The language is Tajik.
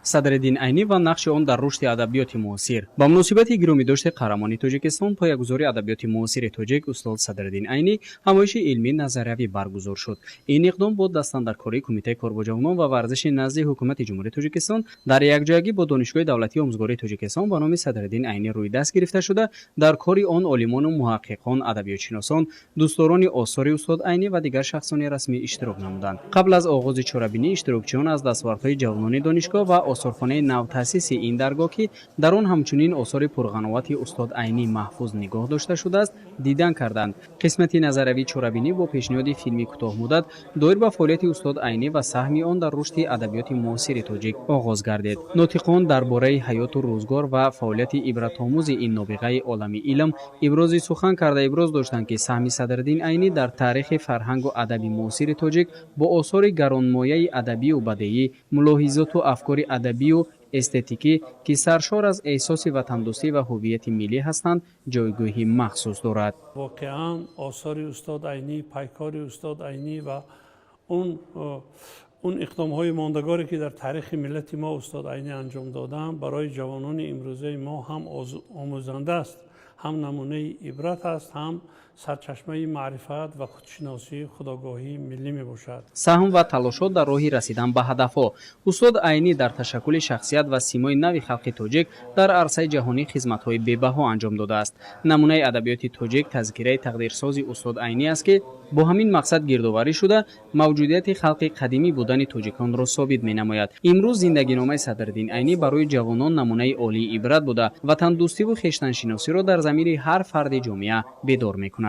Садриддин Айнӣ ва нақши он дар рушди адабиёти муосир. Ба муносибати гиромидошти қаҳрамони Тоҷикистон, поягузори адабиёти муосири тоҷик устод Садриддин Айнӣ ҳамоиши илмӣ назариявӣ баргузор шуд. Ин иқдом бо дастандаркории Кумитаи кор бо ҷавонон ва варзиши назди Ҳукумати Ҷумҳурии Тоҷикистон дар якҷоягӣ бо Донишгоҳи давлатии омӯзгории Тоҷикистон ба номи Садриддин Айнӣ рӯи даст гирифта шуда, дар кори он олимону муҳаққиқон, адабиётшиносон, дӯстдорони осори устод Айнӣ ва дигар шахсони расмӣ иштирок намуданд. Қабл аз оғози чорабинӣ иштирокчиён аз дастовардҳои ҷавонони донишгоҳ ва осорхонаи навтаъсиси ин даргоҳ, ки дар он ҳамчунин осори пурғановати устод Айнӣ маҳфуз нигоҳ дошта шудааст, дидан карданд. Қисмати назариявии чорабинӣ бо пешниҳоди филми кӯтоҳмуддат доир ба фаъолияти устод Айнӣ ва саҳми он дар рушди адабиёти муосири тоҷик оғоз гардид. Нотиқон дар бораи ҳаёту рӯзгор ва фаъолияти ибратомӯзи ин нобиғаи олами илм ибрози сухан карда, иброз доштанд, ки саҳми Садриддин Айнӣ дар таърихи фарҳангу адаби муосири тоҷик бо осори гаронмояи адабию бадеӣ, мулоҳизоту афкори адабию эстетикӣ, ки саршор аз эҳсоси ватандӯстӣ ва ҳуввияти миллӣ ҳастанд, ҷойгоҳи махсус дорад. Воқеан, осори устод Айнӣ, пайкори устод Айнӣ ва он иқдомҳои мондагоре, ки дар таърихи миллати мо устод Айнӣ анҷом доданд, барои ҷавонони имрӯзаи мо ҳам омӯзанда аст, ҳам намунаи ибрат аст, ҳам сарчашмаи маърифат ва худшиносии худогоҳии миллӣ мебошад. Саҳм ва талошҳо дар роҳи расидан ба ҳадафҳо. Устод Айнӣ дар ташаккули шахсият ва симои нави халқи тоҷик дар арсаи ҷаҳонӣ хизматҳои бебаҳо анҷом додааст. Намунаи адабиёти тоҷик тазкираи тақдирсози устод Айнӣ аст, ки бо ҳамин мақсад гирдоварӣ шуда, мавҷудияти халқи қадимӣ будани тоҷиконро собит менамояд. Имрӯз зиндагиномаи Садриддин Айнӣ барои ҷавонон намунаи олии ибрат буда, ватандӯстиву хештаншиносиро дар замири ҳар фарди ҷомеа бедор мекунад.